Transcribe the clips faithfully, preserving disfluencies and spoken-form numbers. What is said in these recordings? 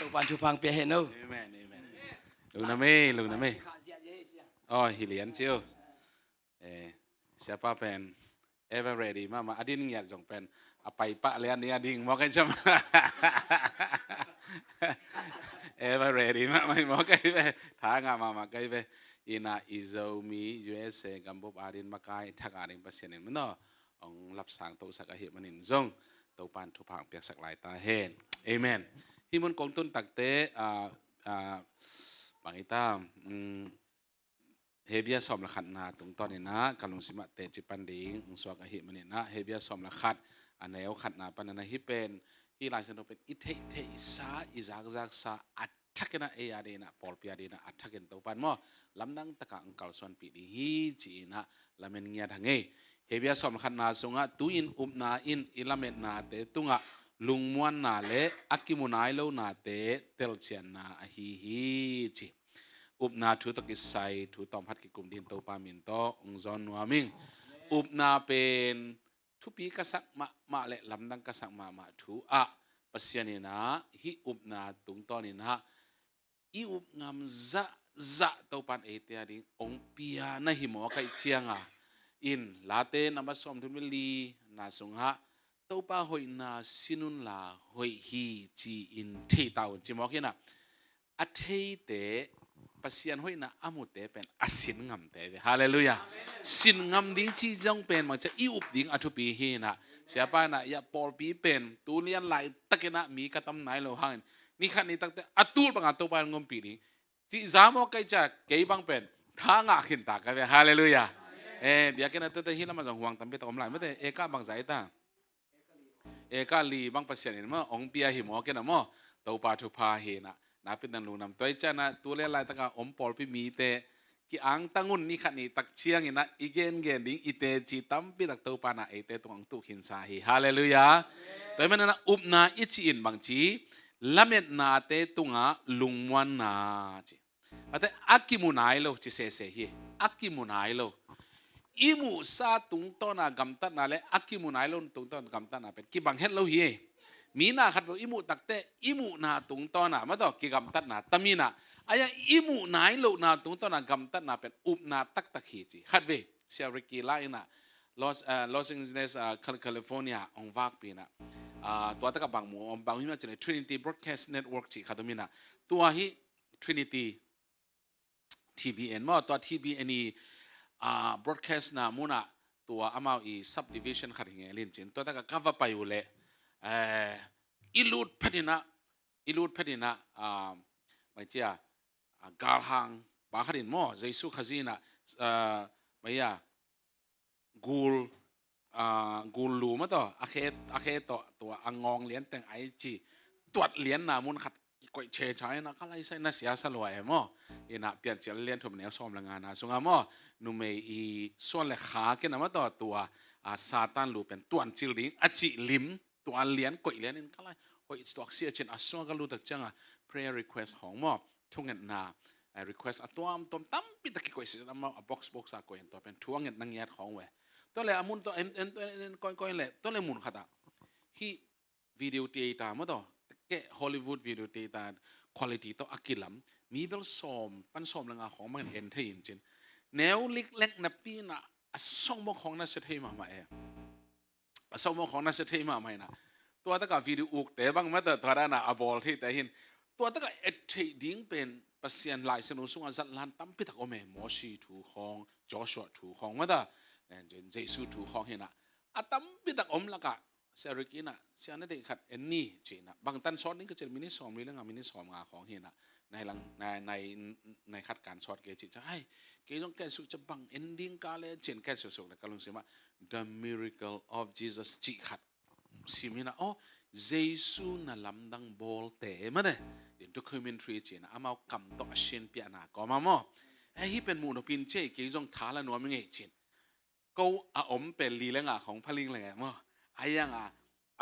Topa'n thupha hong pia hen o. Amen, amen. Lungdam ei, lungdam ei. Aw, hi lian ci o. Eh, siapa pen ever ready mahmah, a din ngiat zong pen a pai pah lian ding a ding mawk ei ciam. Ever ready mahmah mawk ei ve. Tha ngah mahmah kei ve. Ina i Zomi U S A gambup a din makai thak a ding Pasian in maw, hong lapsang tosak ahih manin zong Topa'n thupha hong piaksak lai ta hen. Amen. Hih mun kong tun takte, ah, ah, bang i ta, mm, Hebru sawm le khatna tungtawn inah ka lungsim ah teci pan ding hong suak ahih manin ah Hebru sawm le khat, a neu khatna pan inah hih pen, hih Lai Siangtho pen i theihtheihsa, i zakzaksa a thakin ah ei a ding inah, pawlpi a ding inah a thakin Topa'n maw, lamdang takah hong kalsuanpih ding hi ci inah lamen ngiat hang ei. Hebru sawm le khatna sungah tu-in upna in i lametnate tungah lungmuanna le a kimu nai lonate telcianna ahi hi ci. Upna thu tawh kisai thu tawm khat kikum ding Topa min tawh hong zawn nuam ing. Upna pen thupi ka sak mahmah le lamdang ka sak mahmah thu ah, Pasian inah hih upna tungtawn inah i up ngam zahzah Topa'n eite a ding hong pia na hi mawk ahih ciangah, in Late number sawmthum le lina sungah Topa hoihna sin unla hoih hi ci-in thei ta un ci mawk inah, a theite, Pasian hoihna a mute pen a sin ngamte ve. Halleluiah. Sin ngam ding ci zong pen mangcia i up ding a thupi hi inah, siapa inah, ya pawlpi pen tu lian laitak inah mi ka tam nai lo hangin ni khat ni takte a tul bangah Topa in hong ompih ding cih za mawk ei cia, kei bang pen tha ngah khin ta ka ve. Halleluiah. Eh, biakinn ah tuate hih lamah zong huang tampi tak om lai mate. Eka bangzah ei ta? Eka li bang Pasian in maw hong pia hi mawk inah maw. Topa thupha hi inah, nakpi takin lungdam. Tua ahih ciangin ah tu lian laitak a om pawlpi mite ki-angtang un, ni khat ni tak ciangin ah i gengen ding, i teci tampi tak Topa inah eite tungah hong tuh khinsa hi. Halleluiah. Tua ahih manin ah upna i cih in bangci, lametnate tungah lungmuanna ci. Ate a kimu nai lo ci sese hi. A kimu nai lo. I muhsa tungtawn a gamtatna le a kimu nai lo tungtawn gamtatna pen kibang het lo hi. Mi na khat beuh i muh takte i muhna tungtawn a maw tawh kigamtatna tam inah, a ya i muh nai lohna tungtawn a gamtatna pen upna taktak hi ci. Khatvei Sia Ricky la inah Los, ah, Los Angeles, ah, Cal-, California hong vakpih inah, ah, tua takah bang mu om, bang hi mah cih leh Trinity Broadcast Network cih khat om inah, tua hi Trinity T V N maw, tua T V N i, ah, broadcast na munah tua amau i subdivision khat hi ngelin cin, tua takah ka va pai uh leh, eh, i lut phet inah, i lut phet inah, ah, maicia, ah, galhang pa khat in maw, Jesu Khazih inah, ah, maicia, gul, ah, gul lu maw tawh, a khe, a khe tawh tua a ngawng lian teng ai ci, tuat lianna mun khat kikoih checha inah, ka laisai na siasa lua e maw. Inah Piancil lian thum neu sawm le ngana sungah maw, numei i suan le khak inah maw tawh tua, ah, Satan lu pen tuancil ding a cih lim, tua lian koih lian in ka lai hoih tuak sia cin, a sungah ka lut tak ciangah prayer request khawng maw, thungetna, eh, request a tuamtuam tampi tak kikoih sia, amau a box box a koih in tua pen thu a ngetna ngiat khawng ve. Tua le a mun tawh en, en, en, en koih koih le, tua le mun khatah hih video theater maw tawh, keh Hollywood video theater quality tawh a kilam, mi bel sawm pan sawm le nga khawng bangin en thei in cin, neu liklek napi inah a sawngmawk khawng na sia thei mahmah e. A sawngmawk khawng na sia thei mahmah inah, tua takah video ukte bang maw tawh tua dana a bawl theite hin, tua takah et theih ding pen Pasian Lai Siangtho sungah zatlan tampi tak om e. Mosi thu khawng, Joshua thu khawng maw tawh, eh, Jesu thu khawng hi inah, a tampi tak om lakah Sia Ricky inah, sia na deih khat en ni ci inah, bang tan sawt ding ka cih leh minute sawmli le nga, minute sawmnga khawng hi inah, nai lang, nai, nai, nai khat kan sawt kei cih ciang, ai, kei zong ken suksuk ciang bang en ding ka le cin, ken suksuk le ka lungsim ah The Miracle of Jesus cih khat sim inah, aw, Jesu na lamdang bawlte maw te, in documentary ci inah, amau kam tawh a sin piahna kawm ah maw, eh, hih pen muh nop in ci ei, kei zong tha la nuam ing ei cin. Ko a om pen li le nga khawng pha ling le nge maw, a yang a,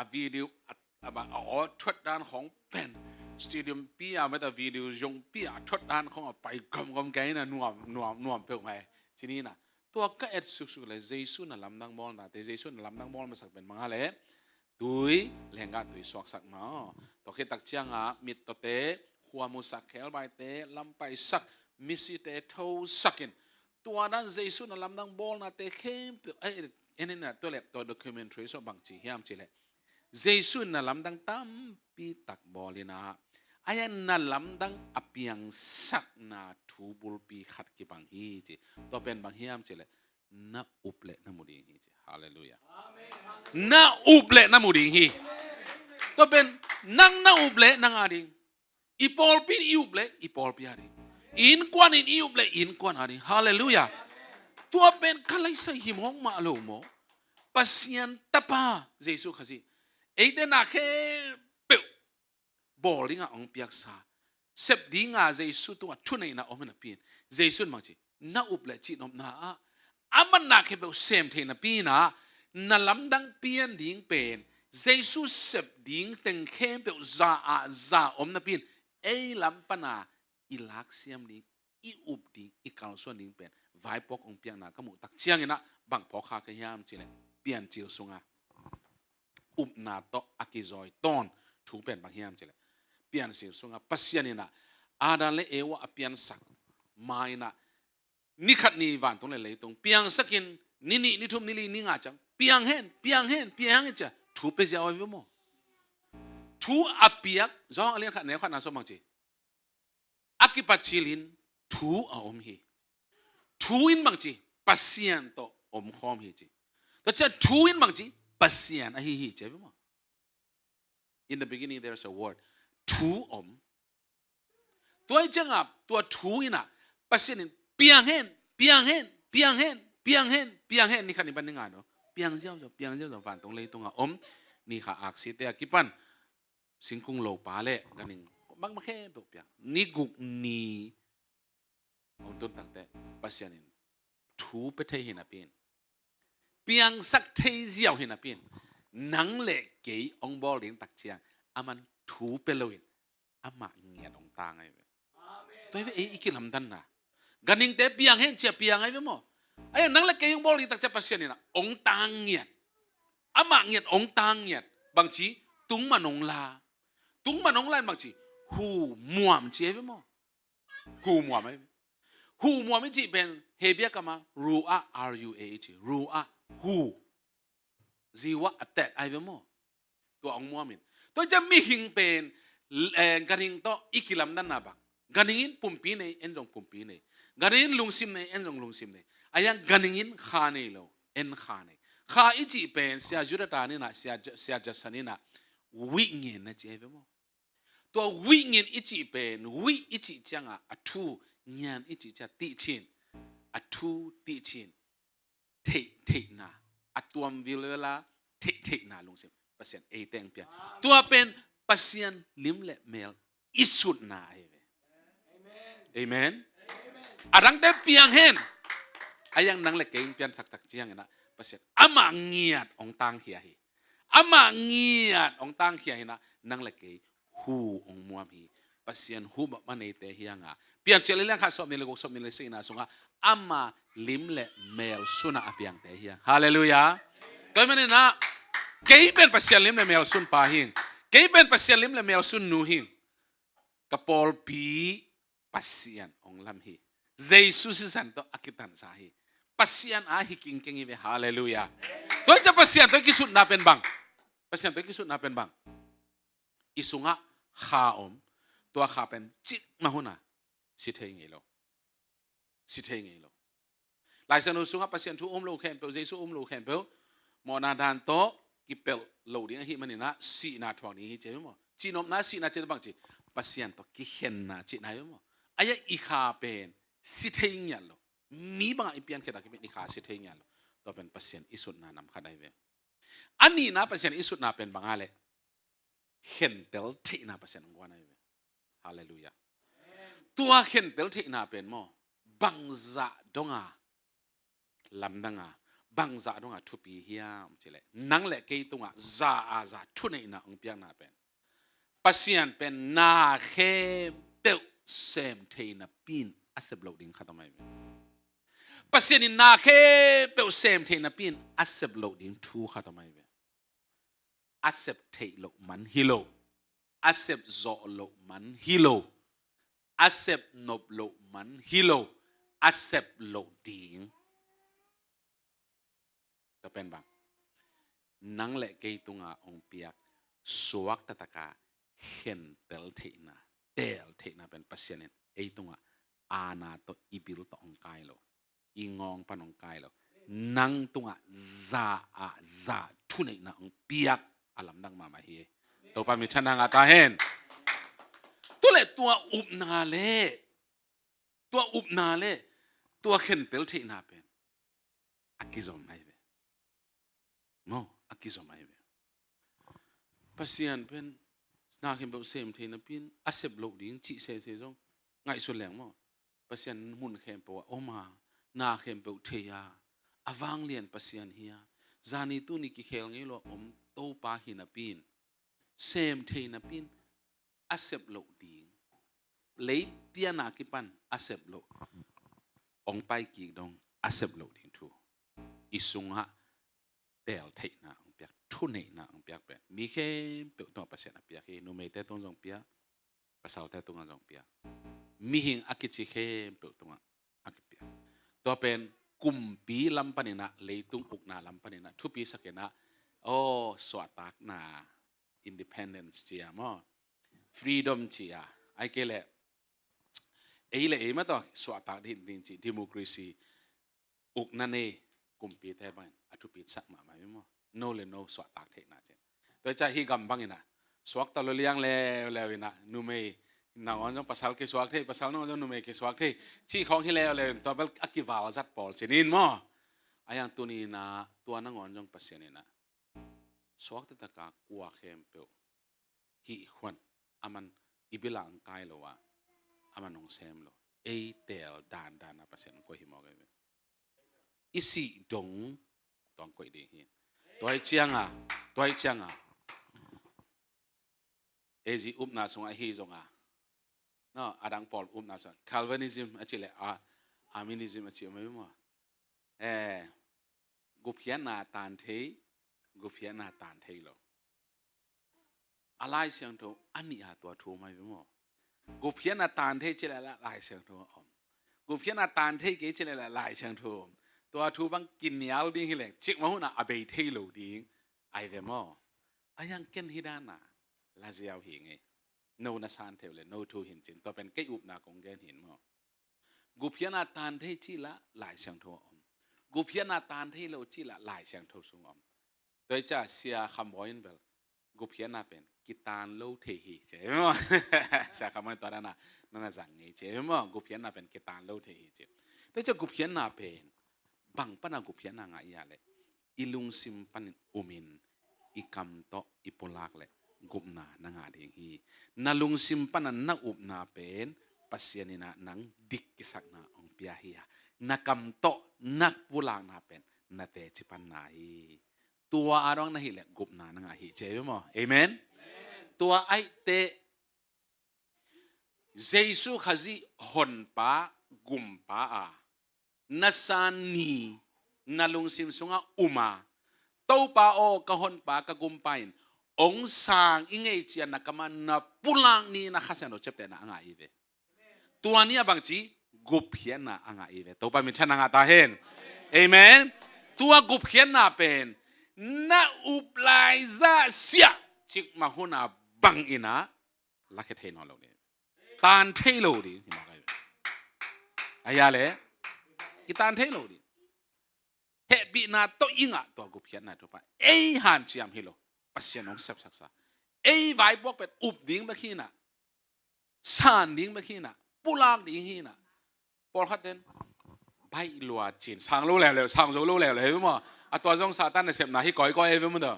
a video a, a, a aw thuat dan khawng pen stadium pi a maw tawh, video zong pi a thuat dan khawng a pai gawmgawm kei inah, nuam, nuam, nuam peuhmah e. Ci ni inah, tua ka et suksuk le Jesu na lamdang bawlnate, Jesu na lamdang bawl masak pen bang a le tui, lenggah tui suaksak maw. Tua khit tak ciangah mittawte, khua musak, khelbaite lampaisak, misite thosak in, tua dan Jesu na lamdang bawlnate khempeuh, eh, en in ah, tua leh tua documentary sung bang ci hiam cih leh, Jesu in na lamdang tampi tak bawl in ah, a, na lamdang a piangsakna thu bulpi khat kibang hi ci. Tua pen bang hiam cih leh, na up leh na mu ding hi ci. Halleluiah. Na up leh na mu ding hi. Tua pen nang na up leh nang a ding. I pawlpi in i up leh i pawlpi a ding. I innkuan in i up leh i innkuan a ding. Halleluiah. Tua pen ka laisai himhawk mah lo maw? Pasian Tapa Jesu Khazih eite na khempeuh bawl dingah hong piaksa, sep dinga Jesu tungah thuneihna om hi napi in, Jesu in bang ci, na up leh cihnopna ah, a manna khempeuh sem thei napi in ah, na lamdang pian ding pen, Jesu sep ding teng khempeuh za ah za om napi in, ei lam pana i laksiam ding, i up ding, i kalsuan ding pen vaipuak hong piakna ka muh tak ciangin ah, bang phawk kha ka hiam cih leh, Piancil sunga upna tawh a kizawi tawn thu pen bang hiam cih leh, Piancil sungah Pasian in ah Adam le Eva a piansak ma in ah, ni khat ni vantung le leitung piangsak in, ni nih, ni thum, ni li, ni nga ciang piang hen, piang hen, piang hen ci-a thu pia ziau ahi ve maw? Thu a piak, Johan a lian khat neu khatna sung bang ci, a kipat cilin thu a om hi. Thu in bang ci, Pasian tawh omkhawm hi ci. Tua ciang thu in bang ci, Pasian ahi hi ci ahi ve maw? In the beginning there is a word. Thu om. Tua hi ciangah tua thu in ah, Pasian in piang hen, piang hen, piang hen, piang hen, piang hen, ni khat ni pan ni nga no, piang ziauziau, piang ziauziau, vantung leitungah om. Ni khat aksite a kipan singkung lopa le ganhing bangmah khempeuh piang. Ni guk ni hong tun takteh Pasian in thu pia thei hi napi in, piangsak thei ziau hi napi in, nang le kei hong bawl ding tak ciang aman thu pia loin amah ngiat hong tang ahi ve. Tua hi ve, ei i kilamdanna. Ganhingte piang hen ci-a piang ahi ve maw? Ahi, nang le kei hong bawl ding tak ciang Pasian in ah hong tang ngiat. Amah ngiat, hong tang ngiat. Bang ci, tungman hong la. Tungman hong la in bang ci, hu muam ci ahi ve maw? Hu muam ahi ve. Hu muam i cih pen Hebrew kamah ruah, R U A H, ruah, hu. Ziuah a tet ahi ve maw? Tua hong muam in. Tua hi ciang mihing pen, eh, ganhing tawh i kilamdanna bang? Ganhing in pumpi nei, en zong pumpi nei. Ganhing in lungsim nei, en zong lungsim nei. Ahi hang ganhing in kha nei lo, en kha nei. Kha i cih pen Sia Judah ta in ah, Sia Ja-, Sia Jackson in ah, wih ngen na ci ahi ve maw? Tua wih ngen i cih pen, wih i cih ciangah a thu, ngen i cih ciang tihcin, a thu tihcin, theih, theihna, a tuam vilvela theih, theihna lungsim Pasian eite hong pia. Tua pen Pasian lim le mel i sutna ahi ve. Amen. A dangte piang hen. Ahi hang nang le kei hong piansak tak ciangin ah Pasian amah ngiat hong tangkhia hi. Amah ngiat hong tangkhia hi in ah, nang le kei hu hong muam hi. Pasian hu mah man eite hi hang a, Piancil a lian khat sawmnih le guk, sawmnih le sagihna sungah ama lim le mel sunah a piangte hi hang. Halleluiah. Tua ahih manin ah, kei pen Pasian lim le mel sunpa hi ing. Kei pen Pasian lim le mel sunnu hi ing. Ka pawlpi Pasian hong lam hi. Jesu sisan tawh a kitansa hi. Pasian a hi kingkeng hi ve. Halleluiah. Tua hi ciang Pasian tawh i kisutna pen bang? Pasian tawh i kisutna pen bang? I sungah kha om. Tua kha pen cikmah hun a si thei ngei lo. Si thei ngei lo. Lai Siangtho sungah Pasian thu um lo khempeuh, Jesu um lo khempeuh, mawhna dan tawh kipelh lo ding ahih manin ah sihna thuak ding hi ci hi maw? Cihnopna sihna cih bang ci, Pasian tawh kikhenna cihna hi maw? Ahi a i kha pen si thei ngiat lo. Mi bangah i piankhia tak i pen i kha si thei ngiat lo. Tua pen Pasian i sutna nam khat ahi ve. A nihna Pasian i sutna pen bang a leh, khentel theihna Pasian hong guan ahi ve. Halleluiah. Tua khentel theihna pen maw, bangzah donga lamdanga, bangzah donga thupi hiam cih leh, nang le kei tungah za a za thuneihna hong piakna pen, Pasian pen na khempeuh sem thei napi in a sep loh ding khat om ahi ve. Pasian in na khempeuh sem thei napi in a sep loh ding thu khat om ahi ve. a sep theih loh man hi lo, a sep zawh loh man hi lo, a sep nop loh man hi lo, a sep loh ding. Tua pen bang, nang le kei tunga hong piak suak taktaka khentel theihna, teel theihna pen Pasian in ei tungah aana tawh, i bil tawh hong kai lo, i ngawng pan hong kai lo, nang tungah za ah za thuneihna hong piak a lamdang mahmah hi. Topa minthanna ngah ta hen. Tua le tua upna le, tua upna le tua khentel theihna pen a kizom ahi ve. Maw, a kizom ahi ve. Pasian pen na khempeuh sem thei napi-in a sep loh ding cih sese zong ngaihsun leng maw, Pasian mun khempeuh ah om a, na khempeuh thei a, a vanglian Pasian hi a, zani tuni kikhel ngei lo a om Topa hi napi-in, sem thei napi-in a sep loh ding, lei piana kipan a sep loh, hong pai kik dong a sep loh ding thu i sungah teel theihna hong piak, thuneihna hong piak pen mi khempeuh tungah Pasian a piak hi. Numeite tung zong piak, pasalte tungah zong piak, mihing a kici khempeuh tungah a kipiak. Tua pen kumpi lam paninah, leitung ukna lam paninah thupi sakinah, aw, suahtakna, independence cia maw, freedom cia, ai kei leh ei le ei mah tawh suahtak ding, ding ci, democracy, ukna nei kumpite bangin a thupi sak mahmah hi maw. No le no suahtak theihna cin. Tua hi ciah hih gam banginah suakta lo liang leuleu inah, numei nangawn zong pasal kisuak thei, pasal nangawn zong numei kisuak thei cih khawng hi leuleu in, tua bel a kival zat pawl cin in maw. A yang tuninah tua nangawn zong Pasian inah suakta taka kua khempeuh hih khuan, aman i bilang kai lo a, aman hong sem lo, ei teel dandan a Pasian hong koih hi mawk ahi ve. I sih dong tua hong koih ding hi. Tua hi cianga, tua hi cianga, ei zi upna sungah hi zonga, no, a dang pawl upna sungah Calvinism a cih le a, Arminianism a cih om ahi maw. Eh, gupkhiatna tan thei, gupkhiatna tan thei lo. A Lai Siangtho a nih a tua thu mai ve maw. Gupkhiatna tan thei ci leh Lai Siangtho a om. Gupkhiatna tan thei kei ci leh Lai Siangtho a om. Tua thu bang kinial ding hi leng cikmah hunah a bei thei lo ding ahi ve maw. A yang ken hi dana laziau hi ngei. No na san thei uh le no thu hin cin, tua pen kei upna kong gen hin maw. Gupkhiatna tan thei ci lah Lai Siangtho a om. Gupkhiatna tan thei lo ci lah Lai Siangtho sung a om. Tua hi ciah Sia Kham Bawi in bel gupkhiatna pen kitan lo thei hi ci maw. Sia Kham Bawi tua dana nana zang ngei ci maw, gupkhiatna pen kitan lo thei hi ci. Tua hi ciah gupkhiatna pen bang pana gupkhiatna ngah ia leh i lungsim panin umin i kam tawh i pulak leh gupna na ngah ding hi. Na lungsim pana na upna pen Pasian inah nang dik kisakna hong pia hi a, na kam tawh na pulakna pen na teci panna hi. Tua a dong na hih leh gupna na ngah hi ci maw. Amen. Tua aih teh Jesu Khazih honpa gumpa a na san ni na lungsim sungah um a, Topa aw, ka honpa ka gumpa in hong sang i ngei cia na kamah na pulak ni na Kha Siangtho ciaptehna a ngah hi ve. Tua ni a bangci gupkhiatna a ngah hi ve. Topa minthanna ngah ta hen. Amen. Tua gupkhiatna pen na up laizah siah cikmah huna bang inah lakhia thei nawn lo ding, tan thei lo ding hi mawk ahi ve. Ahi a le kitan thei lo ding. Hehpihna tawh i ngah tua gupkhiatna Topa ei hanciam hi lo. Pasian hong sepsaksa, ei vaipuak pen up ding bek hinah, san ding bek hinah, pulak ding hinah. Pawlkhat ten baih lua cin sang lo leuleu, sang zo lo leuleu hi maw. A tua zong Satan nasepna hi kawikawi ahi ve maw.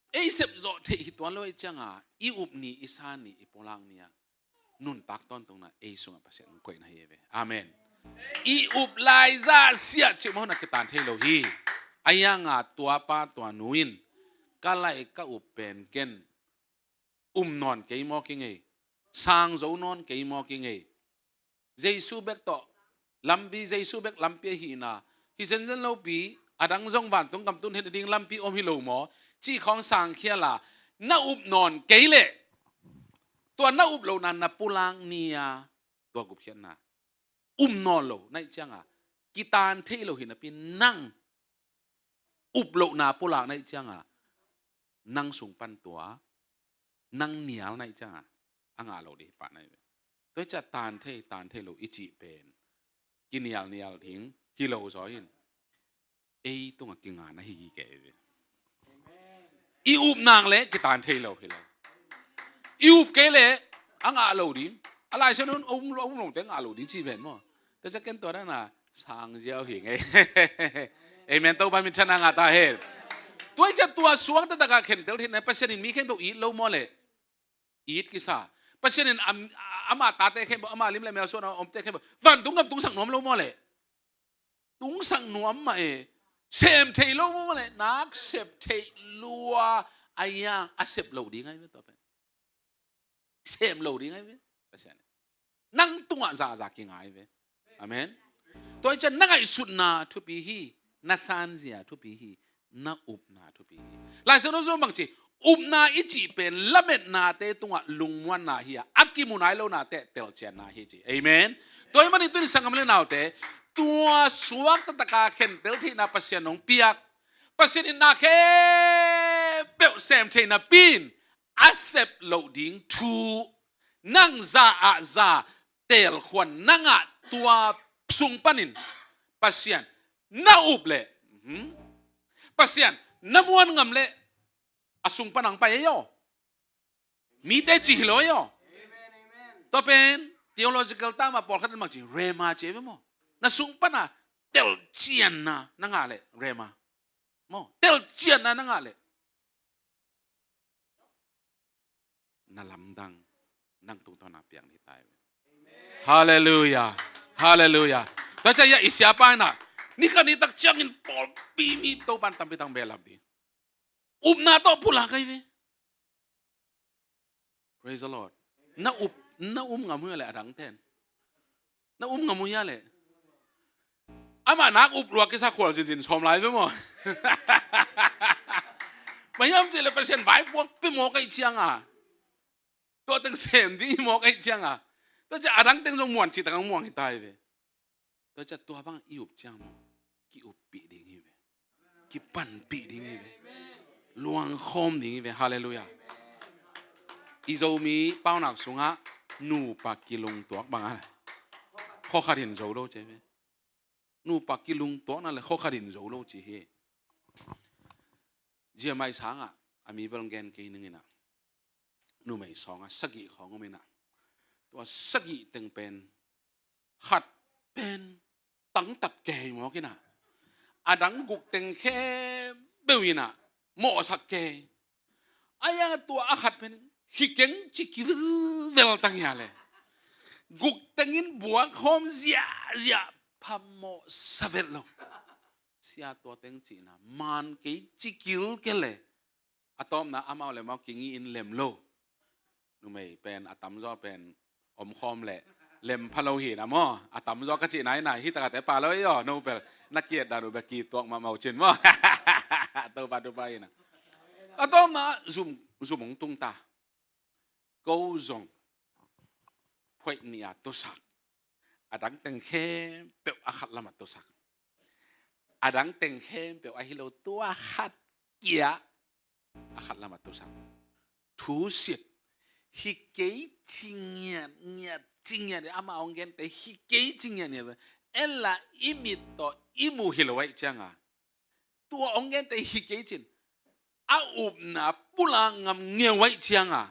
Ei sepzawh theih hi tuan lo ei cianga i up ni, i san ni, i pulak ni a nuntak tawntungna ei sungah Pasian hong koihna hi ve. Amen. I up laizah siah cih mah huna kitan thei lo hi. A yanga tuapa tuanu in ka lai ka up pen ken um nawn kei mawk i ngei, sang zo nawn kei mawk i ngei. Jesu bek tawh lampi, Jesu bek lampi ahihna hi zenzen lopi, a dang zong vantung gam tun het ding lampi om hi lo maw? cih khawng sangkhia la, na up nawn kei leh tua na up lohna na pulak ni-a, tua gupkhiatna um nawn lo na hih cianga kitan thei lo hi napi, nang up lohna pulak na hih cianga nang sung pan tua nang nial na hih cianga a ngah lo ding hi pah na hi ve. Tua hi ciah tan thei, tan thei lo i cih pen kinialnial ding hi lo zaw in, ei tungah kinga na hi kei ve. I up nang le kitan thei lo hi lo. I up kei le a ngah lo ding. A Lai Siangtho in a um lo, a um lo teng ngah lo ding ci ven maw. Tua ciah ken tua dana sang ziau hi ngei. Amen. Topa min thang a ngah ta hen. Tua hi ciah tua suak taktakah khentel theihna Pasian in mi khempeuh it lo maw leh? It kisa. Pasian in am-, ama tate khempeuh, ama lim le mel suan a omte khempeuh vantung gam tungsak nuam lo maw leh? Tungsak nuam mah e. Sem thei lo maw leh? Nak sep theih lua a, a sep lo ding ahi ve tua pen. Sem lo ding ahi ve. Pasian in nang tungah zaza kingai ve. Amen. Tua hi ciah na ngaihsutna thupi hi, na sanzia thupi hi, na upna thupi hi. Lai Siangtho zong bang ci, upna i cih pen lametnate tungah lungmuanna hi a, a kimu nai lonate telcianna hi ci. Amen. Tua hi manin tuni sanggam le naute, tua suak taktakah khentel theihna Pasian hong piak, Pasian in na khempeuh sem theihna pi in a sep loh ding thu nang za ah za telkhuan na ngah tua sung panin Pasian na up leh, mhm, Pasian na muan ngam leh a sung pan hong pai ei aw. Mite ci hi lo ei aw. Tua pen theological term ah pawlkhat in bang ci, rhema ci ei ve maw. Na sung pana telcianna na ngah leh rhema. Maw, telcianna na ngah leh na lamdang nang tungtawna piang ni tai. Halleluia. Halleluia. Tua ciah i siapa inah ni khat ni tak ciangin pawlpi mi Topan tampi tang behlap ding. Upna tawh pulak ahi ve. Praise the Lord. Na up, na um ngam uh hia leh a dangten? Na um ngam uh hia leh? Amah nak up lua kisa khual zinzin sawm lai ve maw. Bang hiam cih leh Pasian vaipuak pia mawk ahih cianga, tua teng sem ding hi mawk ahih cianga, tua ciah a dangteng zong muan cih tak hong muang hi tai ve. Tua ciah tua bang i up ciang maw, ki-uppih ding hi ve. Kipanpih ding hi ve. Luangkhawm ding hi ve. Halleluia. I Zomi paunak sungah nupa kilungtuak bang a, khua khat in zo lo ci hi ve. Nupa kilungtuakna le khua khat in zo lo ci hi. Zia mai sangah a mi bel gen kei ning inah, numei sawngah sagih khawng om inah, tua sagih teng pen khat pen tangtat kei mawk inah, a dang guk teng khempeuh inah mawhsak kei. A iang a tua a khat pen hi keng ci kilvel tang hia leh, guk tengin buak khawm ziahziah phamawh sa vet lo. Sia tua teng cihna man kei ci kilkel leh, a tawpna amau le mau kingi in lem lo. Numei pen a tamzaw pen omkhawm leh lem pha lo hi na maw. A tamzaw ka cihna inah hi takate pa lo hi aw, no pel na kiet dan uh bek kituak mahmah uh cin maw. Topa tupa inah a tawpna zum, zum hong tung ta. Ko zong phoih nih a tusak, a dang teng khempeuh a khat lamah tusak, a dang teng khempeuh ahi lo tua khat kia a khat lamah tusak. Thusit hi kei ci ngiatngiat, ci ngiat, amah hong gente hi kei ci ngiatngiat. Ella i mit tawh i muh hi lo ahih cianga, tua hong gente hi kei cin a upna pulak ngam ngeu ahih cianga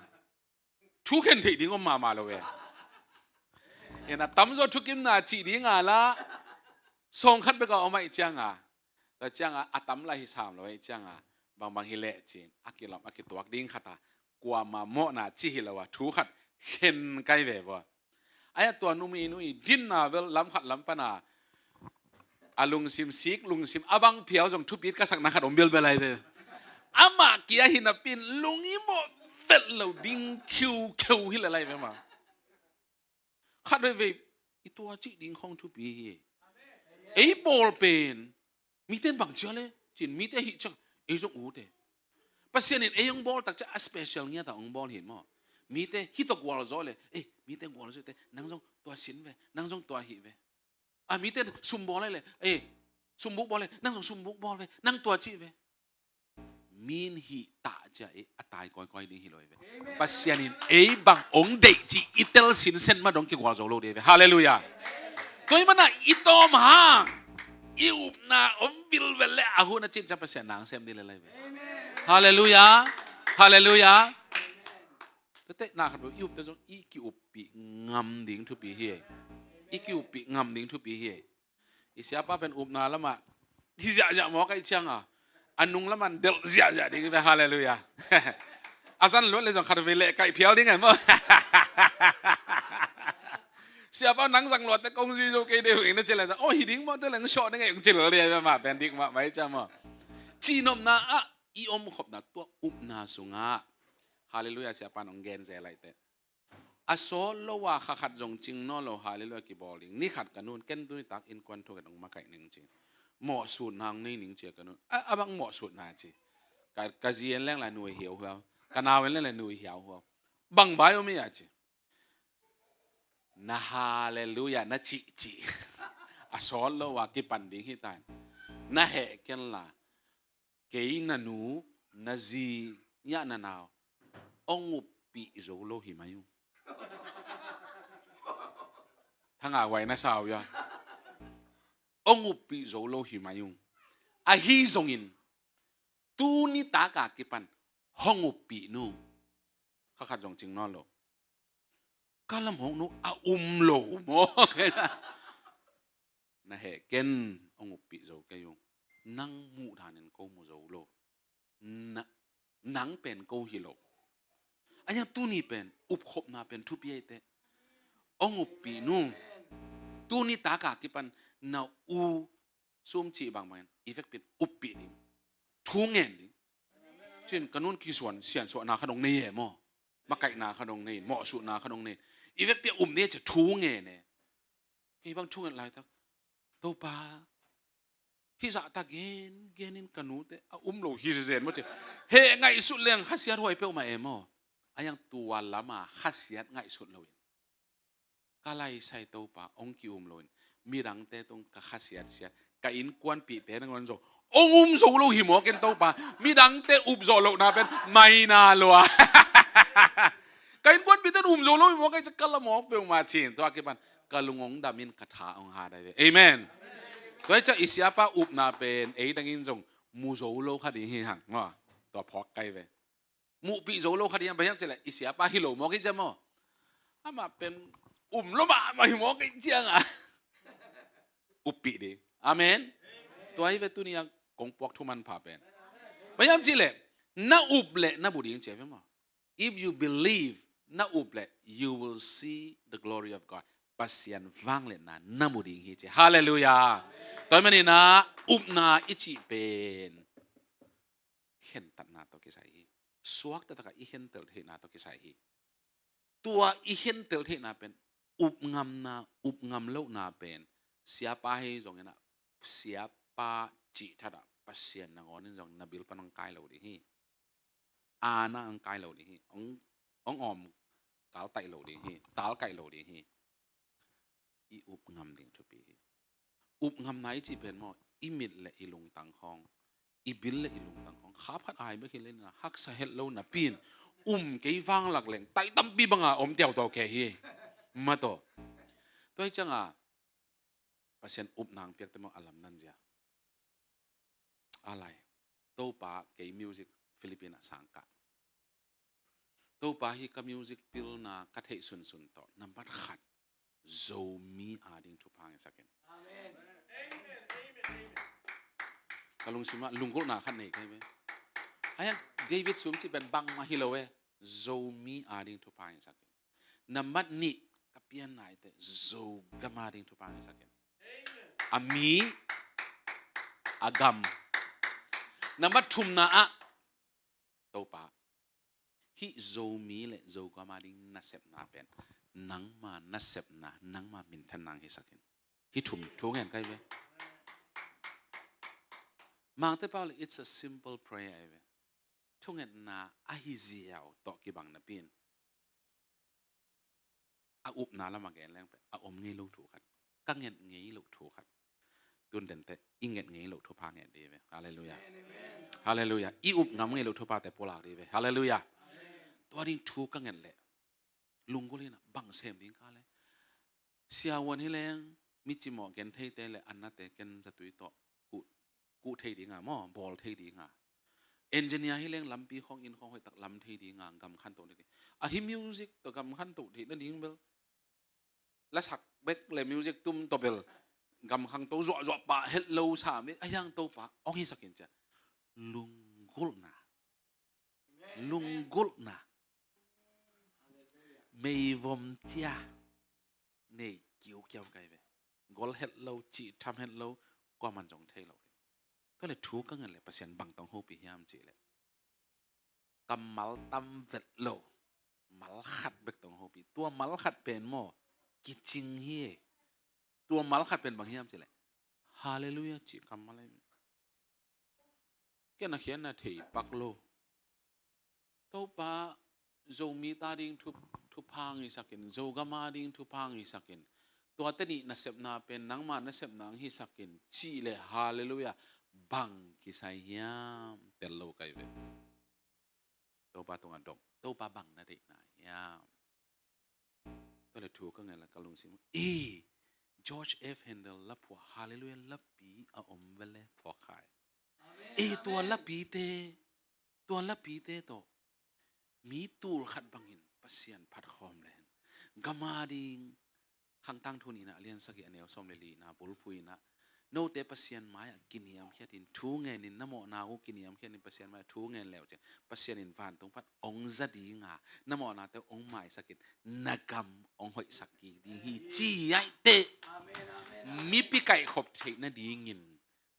thu khen theih ding om mahmah lo ve. Ina tamzaw thukimna cih dinga la sawng khat beka om ahih cianga, tua cianga a tam la hi sam lo ahih cianga, bangbang hi leh cin a kilawm a kituak ding khata kuama mawhna ci hi lo a thu khat khen kai ve vua. Aia tua numei nu i dinna bel lam khat lam pana a lungsim sik, lungsim a bang phial zong thupit ka sakna khat om bialbial lai ve. Amah kia hi napin lung i mawh vet lo ding khiukheu hi le lai ve ma. Khat veivei i tua cih ding khawng thupi hi. Ei pawl pen mite in bang cia le cin mite hih ciang ei zong ute. Pasian in ei hong bawl tak ciang a special ngiat a hong bawl hi maw. Mite hih tawh gualzawh le, eh, mite gualzawh te, nang zong tua sin ve, nang zong tua hih ve. A mite sum bawl le, eh, sumbuk bawl le, nang zong sumbuk bawl ve, nang tua cih ve. Min hih tak ciang ei a tai kawikawi ding hi lo hi ve. Pasian in ei bang hong deih cih i tel sinsen mah dong kigual zo lo ding hi ve. Halleluiah. Tua ahih manin i tawm hang i upna om vilvel le a hun a cin ciang Pasian na hong sem ding lel hi ve. Halleluiah. Halleluiah. Tuate na khat bang i upte zong i ki-uppih ngam ding thupi hi. I ki-uppih ngam ding thupi hi. I siapa pen upna lamah ci ziahziah mawk ahih ciangin a nung lamah delh ziahziah ding hi ve. Halleluiah. A zan luat le zong khat vei leh kaih phial ding hi maw. Siapa nang zang luat te kong zui zo kei deuh ing na ci le zong, oh, hi ding maw, te leng sawh ding hi ung ci lel ding hi ve. Mah pen dik mahmah hi ciang maw. Cihnopna ah i omkhopna tua upna sungah. Halleluiah, siapa nong gen zel lai te. A sawt lo a kha khat zong cing nawn lo, halleluiah, kibawl ding. Ni khat ka nu'n ken tuni tak innkuan thunget hong makaih ning ci. Mawhsutna hong nei ning ci a ka nu'n. A, a bang mawhsutna ci. Ka, ka zi en leng la nui hiauhiau. Ka nau en leng la nui hiauhiau. Bang bai om hi a ci. Na halleluiah na cihcih. A sawt lo a kipan ding hi ta in. Na heh ken la. Kei na nu, na zi, ya na nau hong uppih zo lo hi mai ung. Thanga huai na sau ya. Hong uppih zo lo hi mai ung. Ahi zongin, tuni tak a kipan hong uppih nung. Kha khat zong cing nawn lo. Ka lamawk nu a um lo maw? Na heh ken, hong uppih zo kei ung. Nang muh danin ko mu zo lo. Na, nang pen ko hi lo. A yang tuni pen upkhopna pen thupi ei te. Hong uppih nung. Tuni tak a kipan na u sum cih bangbangin i vekpi in uppih ding. Thu ngen ding. Cin ka nu'n kisuan siansuahna khat hong nei e maw. Makaihna khat hong nei, mawhsutna khat hong nei. I vekpi a um ni e ci a thu ngen e. Kei bang thu ngen laitak, Topa, hih zahtak gen genin ka nute a um lo hi zenzen maw ci. Heh ngaihsut leng khasiat huai peuhmah e maw. A yang tua lama khasiat ngaihsut loin, ka laisai Topa hong ki-um loin, midangte tung ka khasiatsiat, ka innkuanpihte nangawn zong hong um zo lo hi mawk in Topa. Midangte up zawh lohna pen maina lua. Ka innkuanpihte um zo lo hi mawk a, ka lamawk peuhmah cin. Tua kipan ka lung hong dam in ka tha hong hat ahi ve. Amen. Tua hi ciang i siapa upna pen ei dangin zong mu zo lo kha ding hi hang maw. Tua phawk kai ve. Muhpih zo lo kha ding, bang hiam cih leh i siapa hi lo mawk hi ciang maw. Amah pen um lo mahmah hi mawk hi ciangin, uppih ding. Amen. Tua hi ve tuni a kong puak thu manpha pen. Bang hiam cih leh na up leh na bu ding ci hi ve maw. If you believe, na up leh you will see the glory of God. Pasian vangliatna na mu ding hi ci. Halleluiah. Tua ahih manin a upna i cih pen khentatna tawh kisai hi. Suakta tak a i khentel theihna tawh kisai hi. Tua i khentel theihna pen, up ngamna, up ngam lohna pen, siapa hi zongin a, siapa cih thadah Pasian nangawn in zong na bil pan hong kai lo ding hi. Aana hong kai lo ding hi. Hong, hong awm kal taih lo ding hi. Tal kaih lo ding hi. I up ngam ding thupi hi. Up ngamna i cih pen maw, i mit le i lungtang khawng, i bil le i lungtang khawng, khap khat ai bek hi leh na haksa het lo napi in, um kei vanglak leng tai tampi banga om tiautau kei hi. Mataw. Tua hi ciangin Pasian upna hong piakte maw a lamdang zia. A lai, Topa, kei music Philippines ah sang ka. Topa, hih ka music pilna ka theih sunsun tawh nambat khat Zomi ading thupha hong hisak in. Amen. Ka lungsim ah lunggulhna khat nei ka hi ve. Ahi hang David Sum cih pen bangmah hi lo e. Zomi ading thupha hong hisak in. Nambat nih, ka pianna i teh Zogam ading thupha hong hisak in. A mi, a gam. Nambat thumna ah, Topa, hih Zomi le Zogam ading nasepna pen nangma nasepna, nangma minthanna hong hisak in. Hih thum thu ngen ka hi ve. Mangte pau le, it's a simple prayer ahi ve. thungetna ahi ziau tawh kibang napi in, a upna lamah gen leng pen a om ngei lo thu khat, ka nget ngei lo thu khat. Tun dente i nget ngei lo thupha nget dih ve. Halleluiah. Halleluiah. I up ngam ngei lo thuphate pulak dih ve. Halleluiah. Tua ding thu ka nget leh lunggulh in a bang sem ding ka le, siavuan hi leng mi cimawh gen theite le annate ken zatui tawh kuh, kuh thei dinga maw, bawl thei dinga. Engineer hi leng lampi khawng, inn khawng hoihtak lam thei dinga, gam khanto thei ding. Ahi music tawh gam khanto theih nading bel, lasak bek le music tum tawh bel gam khanto zuahzuah pah het lo sa mi a hiang Topa hong hisak in cia. Lunggulhna. Lunggulhna. Meivom cia nei kiukiau kai ve. Gol het lo, cih tham het lo, kuaman zong thei lo. Tua le thu ka ngen le Pasian bang tawh hong hopih hiam cih le, kammal tam vet lo, mal khat bek tawh hong hopih. Tua mal khat pen maw, kicing hi e. Tua mal khat pen bang hiam cih le, Halleluiah cih kammal ahi. Ken a khiatna thei pak lo. Topa, Zomi ta ding thu, thupha hong hisak in, Zogam a ding thupha hong hisak in. Tuate nih nasepna pen nangma nasepna hong hisak in cih le Halleluiah bang kisai hiam tel lo kai ve. Topa tungah dong, Topa bang na deihna hiam? Tua le thu ka ngen la ka lungsim. Ei, George F Handel la phuah Halleluiah lapi a om vele phuah khai. Ei, tua lapite, tua lapite tawh mi tul khat bangin Pasian phat khawm len. Gam a ding, Khangtangthu nihna a lian sagih a neu sawm le lina bulphuina. Note Pasian mai-ah kiniamkhiatin thu ngenin, na mawhna uh kiniamkhiatin Pasian mai-ah thu ngen leu cin, Pasian in vantung pan hong za dinga, na mawhnate hong maisakin, na gam hong hoihsak kik ding hi ci aih teh. Mipi kaihkhop theih nadingin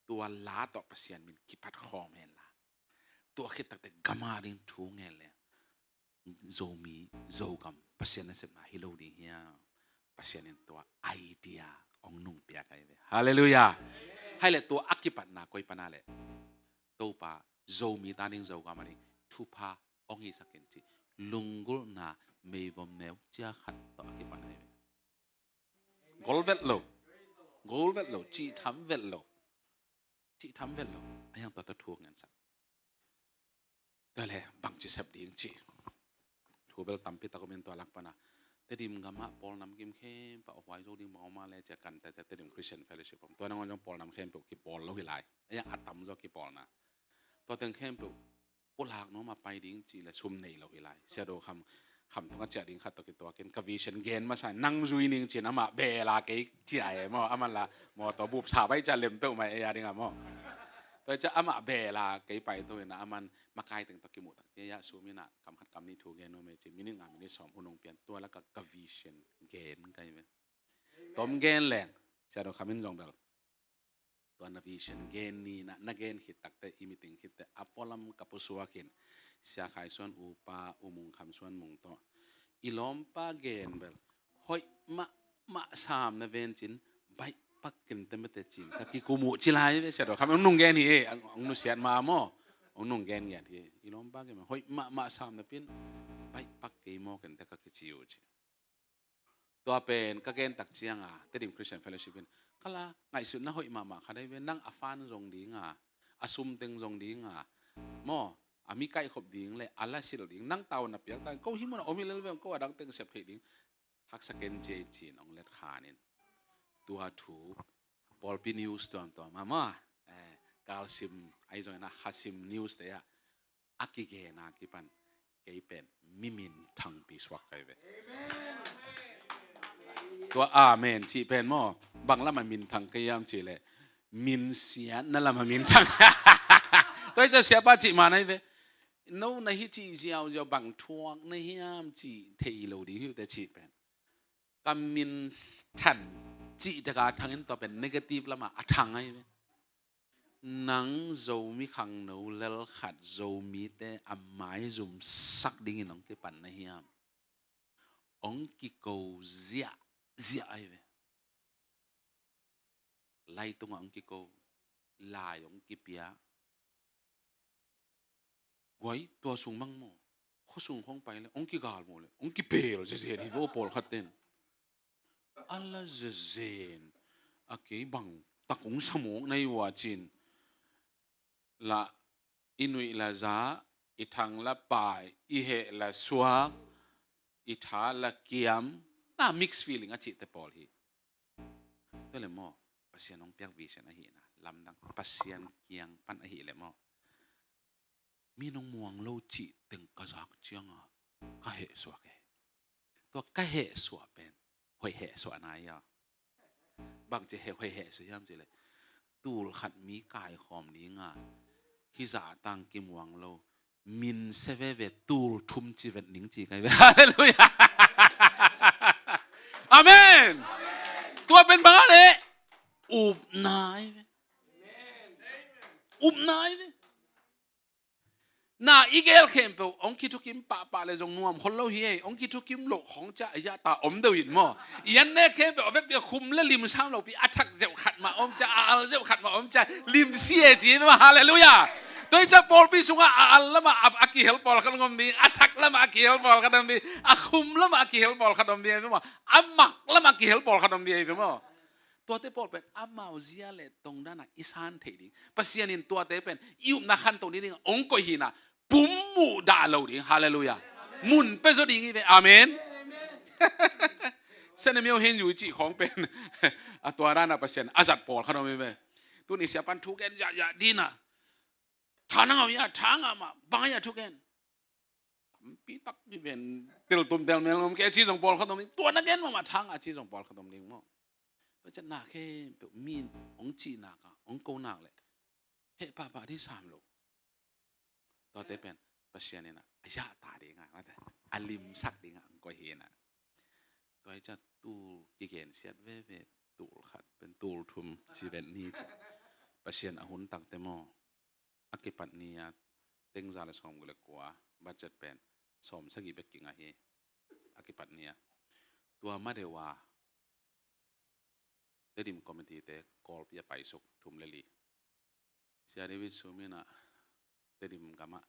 tua la tawh Pasian min kipat khawm hen la. Tua khit takte gam a ding thu ngen le Zomi, Zogam, Pasian nasepna hi lo ding hiam? Pasian in tua idea hong nungpiak ahi ve. Halleluiah. Hai le tua a kipatna koi pana le, Topa, Zomi ta ding, Zogam a ding thupha hong hisak in ci. Lunggulhna meivom neu cia khat tawh a kipan ahi ve. Gol vet lo. Gol vet lo. Cih tham vet lo. Cih tham vet lo. A hiang tua tawh thu ngensak. Tua le bangci sep ding ci. Thu bel tampi tak om in tua lak pana Tedim gamah pawl nam kim khempeuh a huai zo ding bang om a le cia kante cia Tedim Christian Fellowship om. Tua nangawn zong pawl nam khempeuh kipawl lo hi lai. A hiang a tamzaw kipawlna. Tua teng khempeuh pulak nuam a pai ding ci le sum nei lo hi lai. Sia Do Kham, Kham Thung a ciah ding khat tawh kituakin ka vision gen masa in, nang zui ning cin amah bela kei cia e maw, aman la mawtaw bup sa bai cia lem peuhmah e a ding a maw. Tua cia amah bela kei pai to in a aman makai teng tawh kimuh tak cia sum in a kam khat kam nih thu gen nuam e ci, minit nga minit sawm hun hong pian, tua laka ka vision gen kai ve. Tom gen leng Sia Do Kham in zong bel tua na vision gen ni na, na gen khit takte i meeting khitte a pualam ka pusuakin Sia Khai Suan upa, U Mung Kham Suan Mung tawh i lawmpa gen bel hoih mahmah sam na ven cin baih pak kente mete cin ka kikum uh ci lai ve. Sia Do Kham hong nung gen hi e, hong nusiat ma maw, hong nung gen ngiat hi e. I lawmpa gen bel hoih mahmah sam na pin baih pak kei maw kente ka kici uh ci. Tua pen ka gen tak cianga Tedim Christian Fellowship in kala ngaihsutna hoih mahmah kha dai ve, nang a fan zong dinga, a sum teng zong dinga maw, a mi kaihkhop ding le a lasil ding nang tau na piak ta, ko hi muna om hi lel ve, ko a dang teng sep theih ding. Haksa ken cia i cin hong let khanin tua thu pawlpi news tuamtuam a maw, eh, kalsim ahi zongin a khasim news te ah a kigena kipan kei pen mi minthangpi suak kai ve. Tua amen cih pen maw, bang lama minthang kei hiam cih leh minsiatna lama minthang. Tua hi ciah siapa cih man ahi ve. No na hi cih ziauziau bang thuak na hiam cih thei lo ding hi uh te cih pen. Ka min than cih taka thangin tua pen negative lama a thang ahi ve. Nang Zomi khangno lel khat Zomite a maizumsak dingin hong kipan na hiam? Hong kiko ziahziah ahi ve. Lai tungah hong kiko, lai hong kipia. Guai, tua sung mang maw, khuasung khawng pai le hong kigal maw le hong kipel zezen hi ve aw pawlkhat ten. A la zezen a, kei bang tak hong sa mawk na hi uh a cin. La i nuih la za, i thang la pai, i heh la suak, i tha la kiam, na mixed feeling a cihte pawl hi. Tua le maw, Pasian hong piak vision ahihna lamdang, Pasian kiang pan ahih le maw, mi nong muang lo cih teng ka zak cianga ka heh suak e. Tua ka heh suah pen hoih heh suahna hi a. Bang ci heh hoih heh suah hiam ci le, tul khat mi kaikhawm dinga hih zah tang kimuang lo, min se veve tul thum ci vet ning ci kai ve. Halleluiah. Amen. Tua pen bang a le, upna ai ve. Upna ai ve. Na i gel khempeuh hong kithukim pahpah le zong nuam khol lo hi ei. Hong kithukim loh khawng cia a yata om deuh in maw. I an nek khempeuh a vekpi a khum le lim sam lopi a thak zeuh khat mah om cia, a al zeuh khat mah om cia, lim si e ci maw. Halleluiah. Tua hi cia pawlpi sungah a al lamah a, a kihel pawlkhat om ding, a thak lamah a kihel pawlkhat om ding, a khum lamah a kihel pawlkhat om ding ei maw. A mak lamah a kihel pawlkhat om ding ei maw. Tuate pawl pen amau zia le tongdana i san theih ding, Pasian in tuate pen i upna khanto ni dingah hong koih hina, pum muh dah lo ding. Halleluiah. Mun pia zaw ding hi ve. Amen. Senamio hin yu i cih khawng pen a tua dana Pasian a zat pawlkhat om hi ve. Tuni siapan thugen zahzah dina, tha na ngah uh hia, tha ngah mah, bang hia thugen. Tampi tak hi ven, tel tum tel mel ngom kei a ci zong pawlkhat om ding, tua na gen mahmah tha ngah a ci zong pawlkhat om ding maw. Tua ciang na khempeuh mi in hong cih nak a, hong ko nak leh heh pahpah ding sam lo. Tuate pen Pasian in a, a yahta dingah, a limsak dingah hong koih hi na. Tua hi ciang tul kigensiat veve, tul khat pen tul thum ci vet ni ci. Pasian a hun takte maw, a kipat ni-a teng za le sawmguk le kua, budget pen sawmsagih bek kingah hi. A kipat ni-a tua ma deuh a Tedim committee-te Kawlpi a paisuk thum le li. Sia David Sum in a Tedim gamah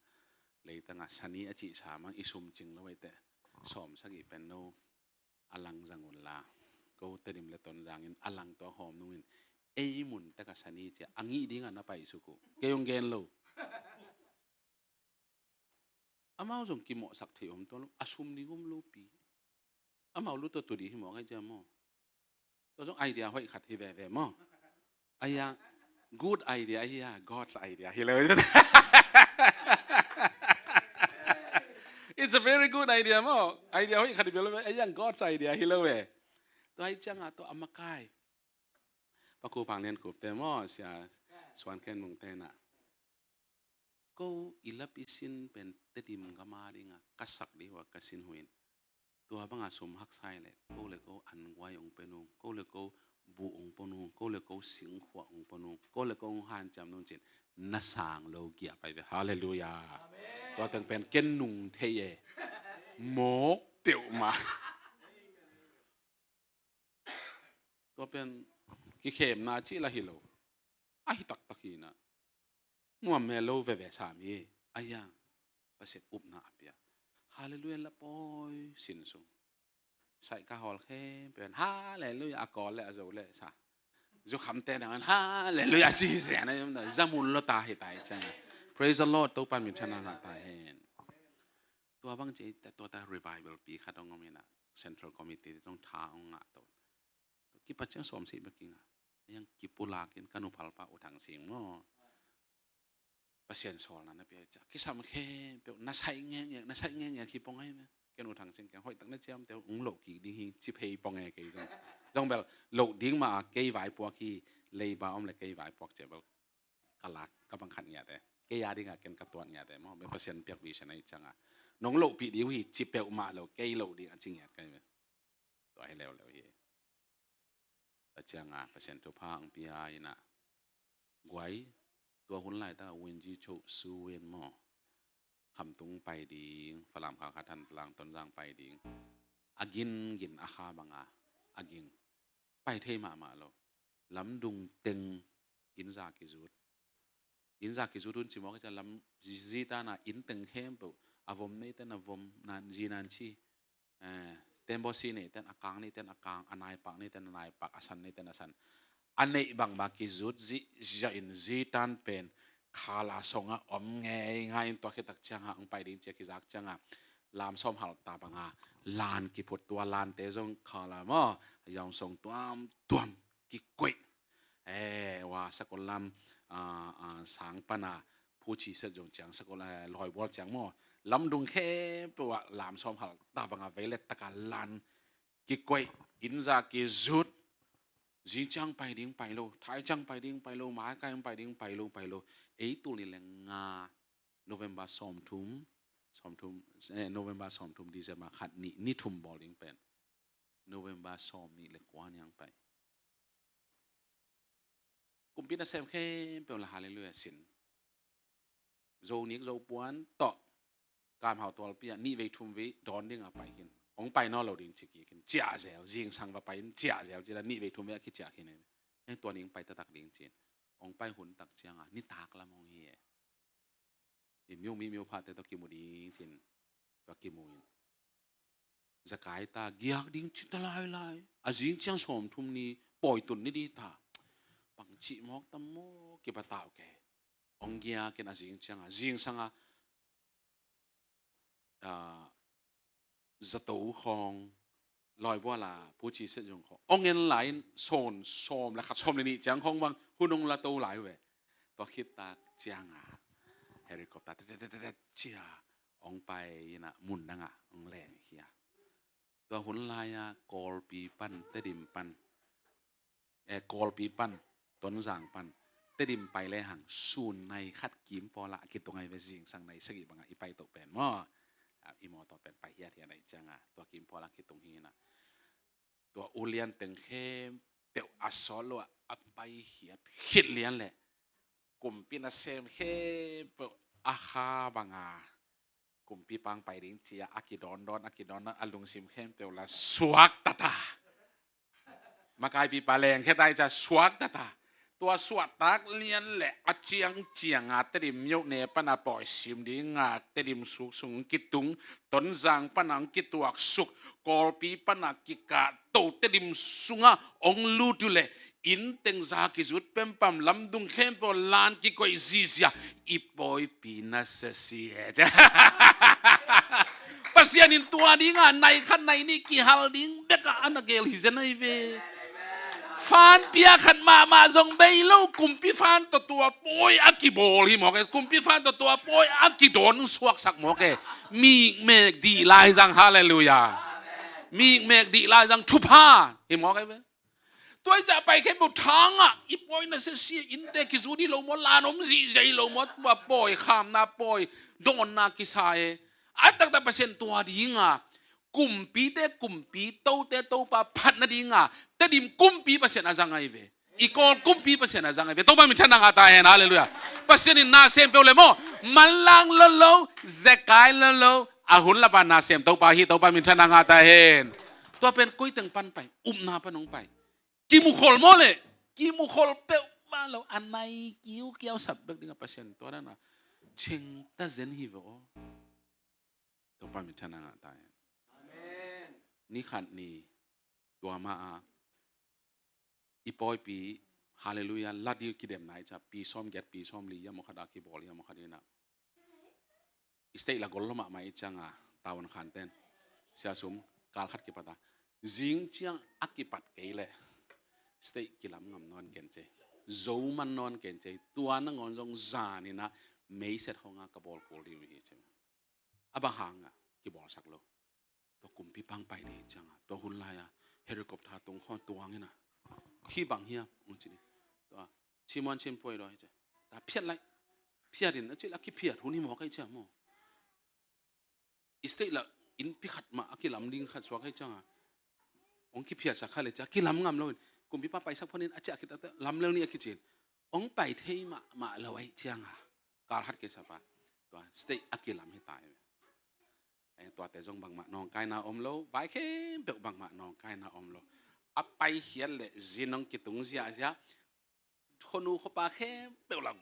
leitangah sani a cihsa mang i sum cing lo ei teh, sawmsagih pen no a lang zang un la, ko Tedim le Tonzang in a lang tua hawm nung in ei mun tek a sani cia a ngih dingah na paisuk uh. Kei hong gen lo. Amau zong kimawhsak thei om tua lo, a sum ding om lopi. Amau lu tua tu ding hi mawk ai cia maw. Tua zong idea hoih khat hi veve maw. Aya, good idea hi a, God's idea hi lo. It's a very good idea maw. Idea hoih khat hi lo ve, aya, God's idea hi lo ve. Tua hi cianga tua a makai Pa Khup Pang Lian Khup te maw, Sia Suan Khen Mung te na, ko i lap i sin pen Tedim gam a dinga ka sak dih hua ka sin huin, tua banga sum haksa i le, ko le ko an guai ong pe nung, ko le ko buh ong pe nung, ko le ko singkhuak ong pe nung, ko le ko ong hanciam nung cin, na sang lo giah pai ve. Halleluiah. Tua teng pen ken nung thei e. Mawk peuhmah. Tua pen kikhemna cih la hi lo. A hi taktak hi na. Nuam mel lo veve sam hi. Aya, Pasian upna a pia. Halleluiah la pawi sin sung. Saika hawl khempeuh in halleluiah a kawl le a zo le sa. Zukhamte nangan halleluiah a ci hi sia na yom da. Zamun lo ta hi ta hi ciang. Praise the Lord, Topan min thana ngah ta hen. Tua bang ci ta, tua ta revival pi khat ong om ina, Central Committee zong tha ong ngah to. Kipat ciang sawm sih bek kinga. Yang kipulak in ka nu phalpa U Thang Sing maw, Pasian sawlna na pia cia kisam khempeuh na sai ngengeng, na sai ngengeng hi pong ai me. Ken U Thang Sing kiang hoih tak na ciamte ong loh kik ding hi ci phei pong e kei zong. Zong bel loh ding ma a kei vaipuak hi, leiba om le kei vaipuak cia bel ka lak, ka bang khat ngiat e. Kei a dingah ken ka tuat ngiat e maw, bel Pasian piak vision ahi cianga. Nong lohpih ding uh hi ci peuhmah lo, kei loh ding a ci ngiat kai ve. Tua hi leuleu hi. Tua cianga Pasian thupha ang pia ina. Guai, tua hun laitaka Winji Cho Su Win maw, Khamtung pai ding, Falam Kha Kha Than Palang Tonzang pai ding. A gingin a kha banga a ging. Pai thei mahmah lo. Lamdung teng inn za kizut. Inn za kizut hun ci mawk hi cia lam, zi tana inn teng khempeuh, a vom neiten a vom, nan zi nan ci, eh, tembaw si neiten a kang, neiten a kang, a naipak neiten a naipak, a san neiten a san, a neih bangbang kizut zihziah in zi tan pen khala songah om ngeingai in, tua khit tak cianga hong pai ding cia kizak cianga lam sawm halta banga lan kiphut, tua lante zong khala maw, a yaung song tuamtuam kikoih. Eh, wa sakol lam, ah, ah, sang pana phuci set zong ciang sakol, eh, lawibual ciang maw, lamdung khempeuh ah lam sawm halta banga veilet taka lan kikoih, inn za kizut. Zi ciang pai ding pai lo, thai ciang pai ding pai lo, maikai pai ding pai lo, pai lo. Ei tul nih le nga, November sawmthum, sawmthum, eh, November sawmthum, December khat, nih, ni thum bawl ding pen November sawmnih le kua niang pai. Kumpi nasem khempeuh la halleluiah sin. Zo nik zo puan tawh kamhau tualpi ah nih vei thum vei dawn ding a pai khin. Hong pai nawn lo ding ci kik khin. Ciahzel, zingsang va pai in ciahzel ci la nih vei thum vei a kiciah khin. Heng tua ning pai taktak ding cin. Hong pai hun tak cianga nitak lam hong hi e. I miu mi miu phate tawh kimu ding cin. Tua kimu in. Zakai ta giak ding cin ta lailai. A zing ciang sawmthum ni pawi tun ni di ta. Pang cih mawk tam maw kipatau ke. Hong giak in a zing cianga, zingsanga, ah, zato khawng, lawibuala phuci set zong khawng hong en lai in sawn sawm le khat sawm le nih ciang khawng bang hun hong la to lai uh ve. Tua khit tak cianga helicopter tet tet tet tet cia hong pai ina mun danga hong leng khia. Tua hun lai-a Kawlpi pan, Tedim pan, eh, Kawlpi pan, Tonzang pan Tedim pai lehang sun nai khat kim pawlah a kitung ai ve, zingsang nai sagih bangah i pai toh pen maw. Ah, i mawtaw pen pai hiathiat ai cianga tua kim pawlah a kitung hi na. Tua ulian teng khempeuh a sawt lo ah a pai hiat khit lian leh kumpi nasem khempeuh a kha banga kumpi pang pai ding cia a kidawndawn, a kidawndawn, a lungsim khempeuh la suak tata. Makaipi pa leng khe tai cia suak tata. Tua suaktak lian le a ciang cianga Tedim miauh ne pana pawi sim dinga Tedim suk sung kitung, Tonzang pana hong kituaksuk, Kawlpi pana kikahto Tedim sunga hong lut uh le inn teng za kizut pempam, lamdung khempeuh lan kikoih zizia, i pawipi na sesi e. Pasian in tua dinga nai khat nai nih kihal ding beka a na gel hi zen ai ve. Fan pia khat mahmah zong bei lo, kumpi fan tawh tua pawi a kibawl hi mawk e. Kumpi fan tawh tua pawi a kidawn suaksak mawk e. Mikmek dih lai zang, halleluiah. Mikmek dih lai zang thupha hi mawk e ve. Tua i cah pai khempeuh thangah i pawi na sesi, innte kizut hi lo maw, lan om zihziah hi lo maw, tua pawi khamna pawi dawnna kisa e. A taktak Pasian tua dinga kumpite kumpi, tote Topa phat nadinga Tedim kumpi Pasian a zang ai ve. I Kawl kumpi Pasian a zang ai ve. Topa minthanna ngah ta hen, halleluiah. Pasian in na sem peuh le maw, manlang lo lo, zekai lo lo, a hun lapa na sem Topa hi, Topa minthanna ngah ta hen. Tua pen koi teng pan pai, upna pan hong pai. Kimukhol maw le, kimukhol peuhmah lo, a nai kiukiau sap bek dinga Pasian tua dana cheng ta zen hi ve aw. Topa minthanna ngah ta hen. Amen. Ni khat ni tua ma a i pawipi, halleluiah, la ding kidemna i ca pi sawm giat, pi sawm li ia maw khat a kibawl ia maw khat ina. I state la gol lo mahmah i cianga tavuan khanten sia sum kal khat kipata, zing ciang a kipat kei le state kilam ngam nawn ken cei, zo man nawn ken cei, tua nangawn zong zanina meiset honga ka bawl kul ding uh hi ci. A bang hanga kibawlsak lo. Tua kumpi pang pai ding cianga tua hun lai-a helicopter tung khawng tuang ina, hi bang hiam ung ci ding. Tua cimuan cin puai daw hi ci. Ta phiat lai, phiat in a ci la kiphiat hun hi mawk ai cia maw. I state la innpi khat mah a kilam ding khat suak ai cianga hong kiphiatsak kha le cia kilam ngam lo in kumpi pa paisak phonin a ciah khit a lam lel ni a kicin hong pai thei mahmah lo ai cianga kal khat kei sapa tua state a kilam hi ta. Ai, tuate zong bangmah nawngkaina om lo, vai khempeuh bangmah nawngkaina om lo. A pai khiat le zin hong kitung ziahziah, khuanu khuapa khempeuh la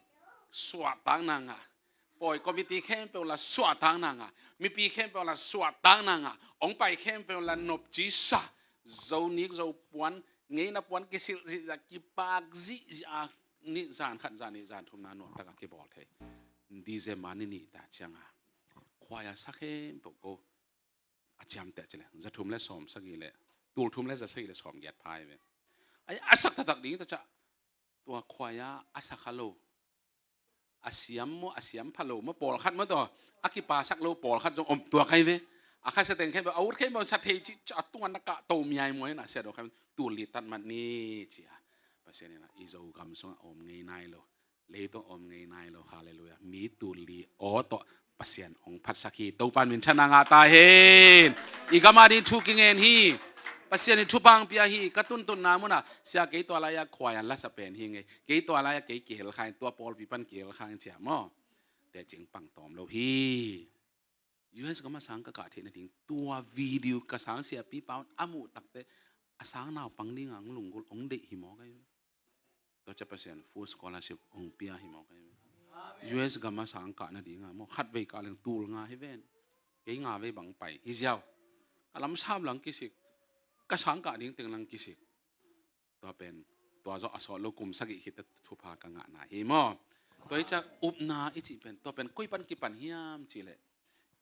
suahtakna ngah. Pawi committee khempeuh la suahtakna ngah. Mipi khempeuh la suahtakna ngah. Hong pai khempeuh la nopci sa. Zo nik zo puan, ngeina puan kisilh zihziah, kipak zihziah a, ni zan khat, zan nih, zan thumna nuamtak a kibawl thei. December ni nih ta ciang a, khuai a sa khempeuh ko a ciamteh ci leh za thum le sawm sagih le, tul thum le za sagih le sawm giat pha hi ve. Ai, a sak taktak ding ta ciah, tua khuai a a sa kha lo, a siam maw, a siam pha lo maw, pawlkhat maw, tua a kipasak lo pawlkhat zong om tuak hi ve. A kha sa teng khempeuh, a ut khempeuh sa thei ci, a tung a na kah to miai muai na sia dawh khempeuh, tul li tat mat ni ci a. Pasian in a, i Zogam sungah om ngei nai lo. Leitung om ngei nai lo, halleluiah. Mi tul li aw tawh Pasian hong phatsak hi. Topa'n minthanna ngah ta hen. I gam a ding thu kingen hi. Pasian in thupha hong pia hi. Ka tuntunna munah, sia, kei tua lai-a khuai a lasa pen hi ngei. Kei tua lai-a kei kihel kha ing, tua pawlpi pan kihel kha ing ci a maw. Teci hong pang tawm lo hi. U S gam a sang ka kah theih nading, tua video ka sang siapipa un a muh takteh, a sang naupang dingah hong lunggulh, hong deih hi mawk ahi ve. Tua ciang Pasian full scholarship hong pia hi mawk ahi ve. U S gam a sang kah nading a maw, khatvei kah leng tul nga hi ven. Kei nga vei bang pai hi ziau. Ka lamsam lang kisik, ka sang kah ding teng lang kisik. Tua pen, tua zawh a sawt lo kum sagih khit teh thupha ka ngahna hi maw. Tua hi ciang upna i cih pen, tua pen koi pan kipan hiam cih leh,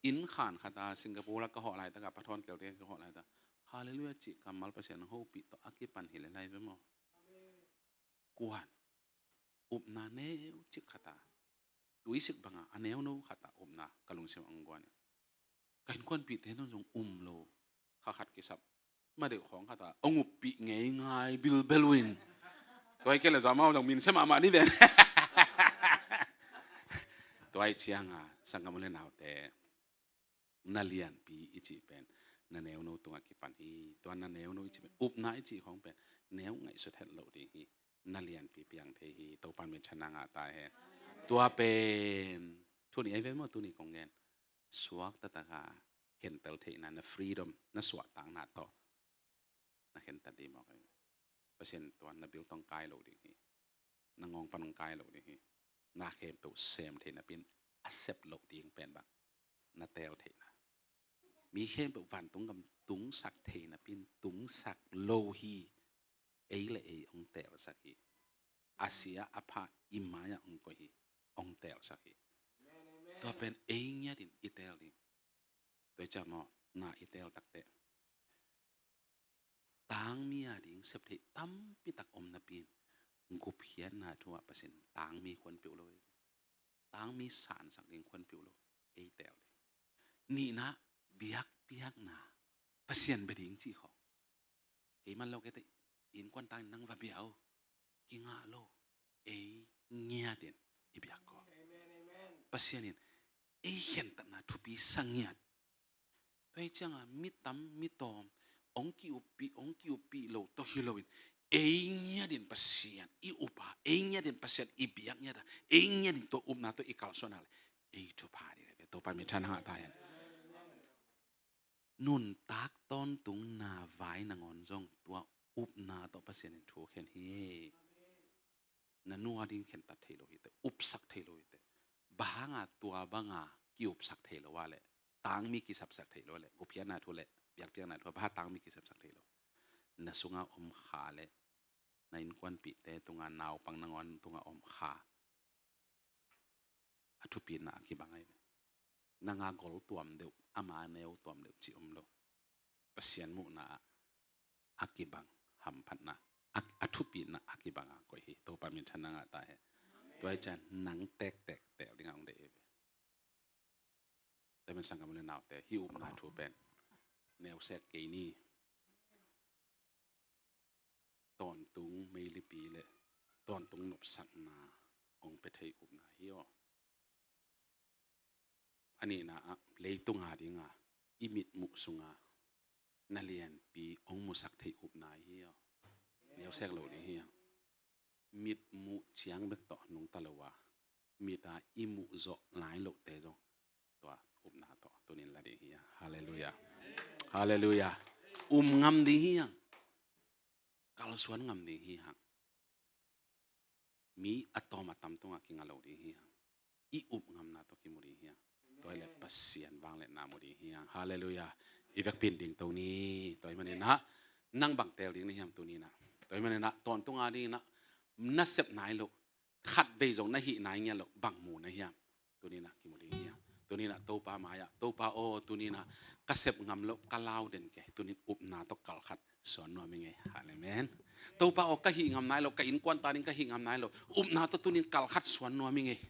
inn khan khat a Singapore la ka hawh laitak a, Pa Thawn Kelte ka hawh laitak a, halleluiah cih kammal, Pasian hong hopih tawh a kipan hi lel lai ve maw. Kuan, upna neu cik khat a, tuisik bang a, a neuno khat a upna ka lungsim hong guan hi. Ka innkuanpihte nong zong um lo, kha khat kisap ma deuh khawng khat a hong uppih ngei ngai bilbel uh in. Tua hi kei leh zong amau zong minsia mahmah ni ven. Tua hi ciang a, sanggam u le naute, na lianpi i cih pen na neuno tungah kipan hi. Tua na neuno i cih pen, upna i cih khawng pen neu ngaihsut het loh ding hi. Na lianpi piang thei hi. Topa'n minthanna ngah ta hen. Tua pen thu nih ahi ve maw, tuni kong gen. Suak taktak a khentel theihna, na freedom, na suahtakna tawh na khentat ding mawk ahi. Pasian tua na bil tawh hong kai lo ding hi. Na ngawng pan hong kai lo ding hi. Na khempeuh sem thei napi in a sep loh ding pen bang, na teel theihna. Mi khempeuh vantung gam tungsak thei napi in tungsak lo hi. Ei le ei hong teelsak hi. A sia a pha i mai-ah hong koih hi. Hong teelsak hi. Tua pen ei ngiat in i teel ding. Tua hi ciang maw, na i teel takteh, tangmi a ding sep theih tampi tak om napi in, gupkhiatna thu ah Pasian tangmi khuanpeuh lo hi. Tangmi sansak ding khuanpeuh lo. Ei teel ding. Nihna, biakpiakna, Pasian bia ding cih khawng. Kei man lo kei teh, innkuan tang in nang va bia o. Kingah lo. Ei ngiat in i biak ko. Pasian in ei khentatna thupi sa ngiat. Tua hi ciang a mi tam mi tawm hong ki-uppih, hong ki-uppih lo tawh hi lo in, ei ngiat in Pasian i up a, ei ngiat in Pasian i biak ngiat a, ei ngiat in tua upna tawh i kalsuan a leh, ei thupha ding hi ve. Topa'n minthanna ngah ta hen. Nuntak tawntungna vai nangawn zong tua upna tawh Pasian in thu khen hi. Na nu a ding khentat thei lo hi teh, upsak thei lo hi teh. Bang hang a tua bang a ki-upsak thei lo a leh, tangmi kisapsak thei lo a leh, gupkhiatna thu le biakpiakna thu a bang hang a tangmi kisapsak thei lo? Na sung a om kha le na innkuanpihte tung a, naupang nangawn tung a om kha, a thupina a kibang ahi ve. Nang a gol tuam deuh, ama neu tuam deuh cih om lo. Pasian muhna ah a kibang hamphatna, a, a thupina a kibang a koih hi. Topa'n minthanna ngah ta hen. Tua hi ciang nang tektek teel ding a hong deih hi ve. Tua hi man sanggam u le naute, hih upna thu pen neu sek kei ni. Tawntung meilipi le tawntung nopsakna hong pia thei upna hi aw. A nihna ah, leitung a ding a i mitmuh sung a na lianpi hong musak thei upna hi aw. Neu sek lo ding hi aw. Mitmuh ciang bek tawh nungta lo a, mit a i muh zawh lai lohte zong tua upna tawh tuni in la ding hi a. Halleluiah. Halleluiah. Um ngam ding hi hang. Kalsuan ngam ding hi hang. mi a tawm a tam tungah kinga lo ding hi hang. I up ngamna tawh kimu ding hi hang. Tua hi leh Pasian vangliatna mu ding hi hang. Halleluiah. I vekpi in dingto ni. Tua ahih manin ah, nang bang teel ding na hiam tuni-in ah? Tua ahih manin ah, tawntung a dingin ah, na sep nai loh, khatvei zong na hih nai ngiat loh bang mu na hiam? Tuni-in ah kimu ding hi hang. Tuni-in ah Topa mai-ah, Topa aw, tuni-in ah ka sep ngam loh, ka lau den kei. Tuni-in upna tawh kalkhat suan nuam ing ei. Amen. Topa aw, ka hih ngam nai lo, ka innkuan ta ding ka hih ngam nai lo, upna tawh tuni-in kalkhat suan nuam ing ei.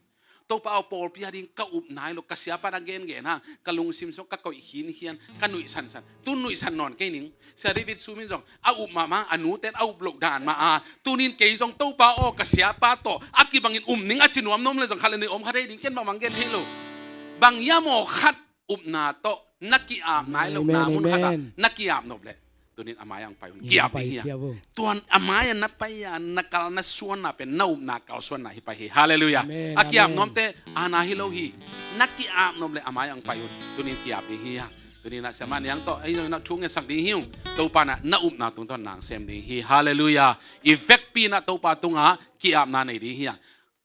Topa aw, pawlpi a ding ka up nai lo, ka siapa na gengen hang, ka lungsim sung ka koih khinkhian, ka nuihsansan. Tu nuihsan nawn kei ning. Sia David Sum in zong a up mahmah, a nute'n a up loh dan mah a, tuni-in kei zong Topa aw, ka siapa tawh a kibangin um ning a ci nuam nuam leh zong khat leh nih om kha thei ding, ken bangmah gen thei lo. Bang hiam aw khat upna tawh na ki-ap nai lohna mun khat ah na ki-ap nop leh, tuni-in a mai-ah hong pai un. Ki-ap ding hi hang. Tuan a mai-ah na pai-a na kal na suanna pen na upna kalsuanna hi pai hi. Halleluiah. A ki-ap nuamte aana hi lo hi. Na ki-ap nop leh a mai-ah hong pai un. Tuni-in ki-ap ding hi hang. Tuni-in ah Sia Mah Niang tawh ei na thu ngetsak ding hi ung. Topa in ah na upna tungtawn nang sem ding hi. Halleluiah. I vekpi in ah Topa tungah ki-apna nei ding hi hang.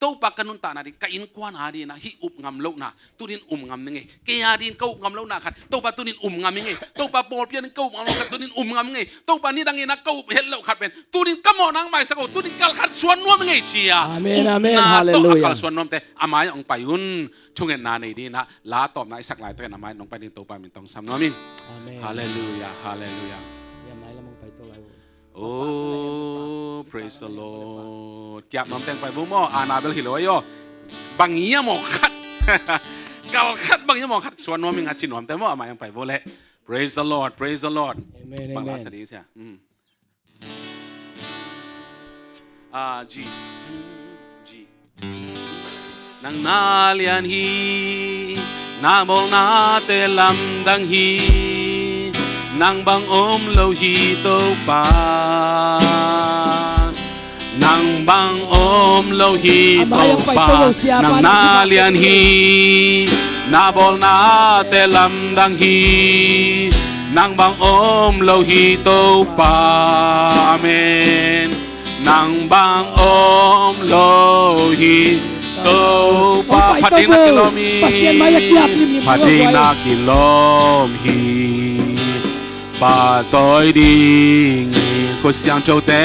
Topa, ka nuntakna ding, ka innkuan a dingin ah hih up ngam lohna tuni-in um ngam ning ei. Kei a dingin ka up ngam lohna khat, Topa, tuni-in um ngam ing ei. Topa, pawlpi a dingin ka up ngam loh khat tuni-in um ngam ing ei. Topa, nidangin ah ka up het loh khat pen tuni-in ka mawhna hong maisak o, tuni-in kalkhat suan nuam ing ei, ci-a. Amen, amen. Upna tawh a kalsuan nuamte a mai-ah hong pai un. Thungetna nei dingin ah la tawpna i sak laitakin a mai-ah hong pai dingin Topa min tawh hong sam nuam ing. Amen. Halleluiah, halleluiah. Oh, praise the Lord. Ki-ap nuam teng pai bum aw, aana bel hi lo ahi aw. Bang hiam aw khat, kalkhat bang hiam aw khat suan nuam ing a ci nuamte maw, a mai-ah hong pai bum leh. Praise the Lord, praise the Lord. Amen, amen. Bang la sa ding sia. Mm. Ah, G. G. Nang na lian hi, na bawlnate lamdang hi, nang bang om lo hi Topa. Nang bang om lo hi Topa. Nang na lian hi, na bawlnate lamdang hi, nang bang om lo hi Topa. Amen. Nang bang om lo hi Topa. Phat ding na kilawm hi. Phat ding na kilawm hi. Pahtawi ding hi. Khut siangthote